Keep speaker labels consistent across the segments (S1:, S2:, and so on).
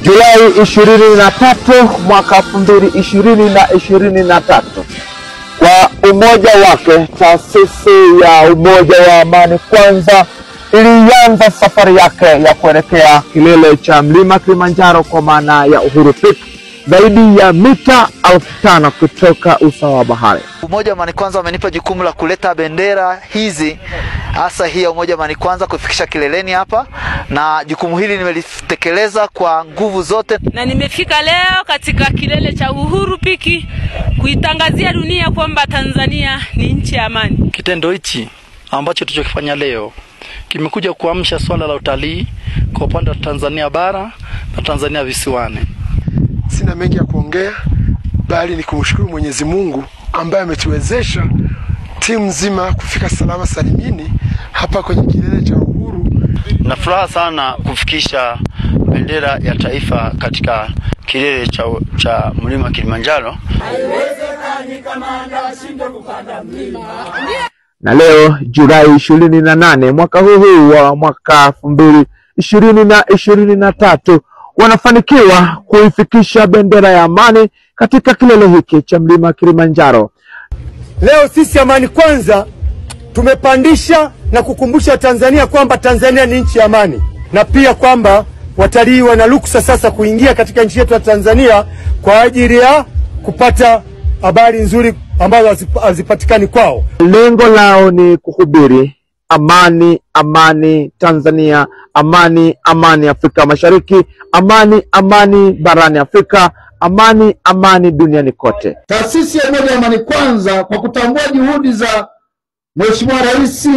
S1: Julai 23 mwaka 2023. Kwa umoja wake, taasisi ya Umoja wa Amani Kwanza ilianza safari yake ya kuelekea kilele cha mlima Kilimanjaro kwa maana ya Uhuru Peak, zaidi ya mita 5000 kutoka usawa wa bahari.
S2: Umoja wa Amani Kwanza wamenipa jukumu la kuleta bendera hizi, hasa hii ya Umoja wa Amani Kwanza, kufikisha kileleni hapa, na jukumu hili nimelitekeleza kwa nguvu zote.
S3: Na nimefika leo katika kilele cha Uhuru Peak kuitangazia dunia kwamba Tanzania ni nchi ya amani.
S4: Kitendo hichi ambacho tulichokifanya leo kimekuja kuamsha swala la utalii kwa upande wa Tanzania bara na Tanzania visiwani.
S5: Sina mengi ya kuongea, bali ni kumshukuru Mwenyezi Mungu ambaye ametuwezesha timu nzima kufika salama salimini hapa kwenye kilele cha Uhuru.
S6: Na furaha sana kufikisha bendera ya taifa katika kilele cha mlima Kilimanjaro.
S7: Haiwezekani kamanda ashinde kupanda mlima.
S1: Na leo Julai 28 mwaka huu wa mwaka 2023 wanafanikiwa kuifikisha bendera ya amani katika kilele hiki cha mlima Kilimanjaro.
S8: Leo sisi Amani Kwanza tumepandisha na kukumbusha Tanzania kwamba Tanzania ni nchi ya amani, na pia kwamba watalii wana ruksa sasa kuingia katika nchi yetu ya Tanzania kwa ajili ya kupata habari nzuri ambazo hazipatikani kwao.
S1: Lengo lao ni kuhubiri amani, amani Tanzania, amani, amani Afrika Mashariki, amani, amani barani Afrika, amani, amani duniani kote.
S9: Taasisi ya Umoja wa Amani Kwanza, kwa kutambua juhudi za Mheshimiwa Rais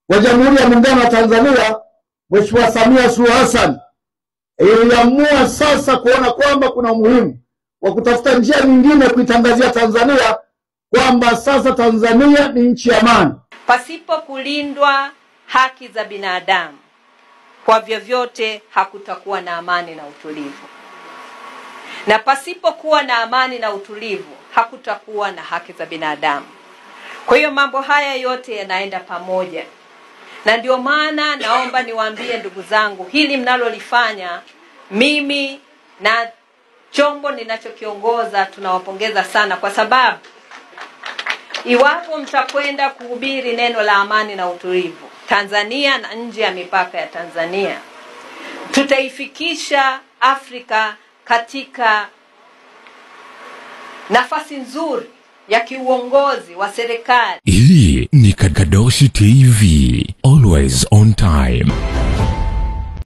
S9: wa Jamhuri ya Muungano wa Tanzania, Mheshimiwa Samia Suluhu Hassan, iliamua sasa kuona kwamba kuna umuhimu wa kutafuta njia nyingine kuitangazia Tanzania kwamba sasa Tanzania ni nchi ya amani.
S10: Pasipo kulindwa haki za binadamu, kwa vyovyote hakutakuwa na amani na utulivu. Na pasipo kuwa na amani na utulivu, hakutakuwa na haki za binadamu. Kwa hiyo mambo haya yote yanaenda pamoja. Na ndio maana naomba niwaambie ndugu zangu, hili mnalolifanya, mimi na chombo ninachokiongoza tunawapongeza sana, kwa sababu iwapo mtakwenda kuhubiri neno la amani na utulivu Tanzania na nje ya mipaka ya Tanzania, tutaifikisha Afrika katika nafasi nzuri ya kiuongozi wa serikali.
S11: Hii ni Kadoshi TV, always on time.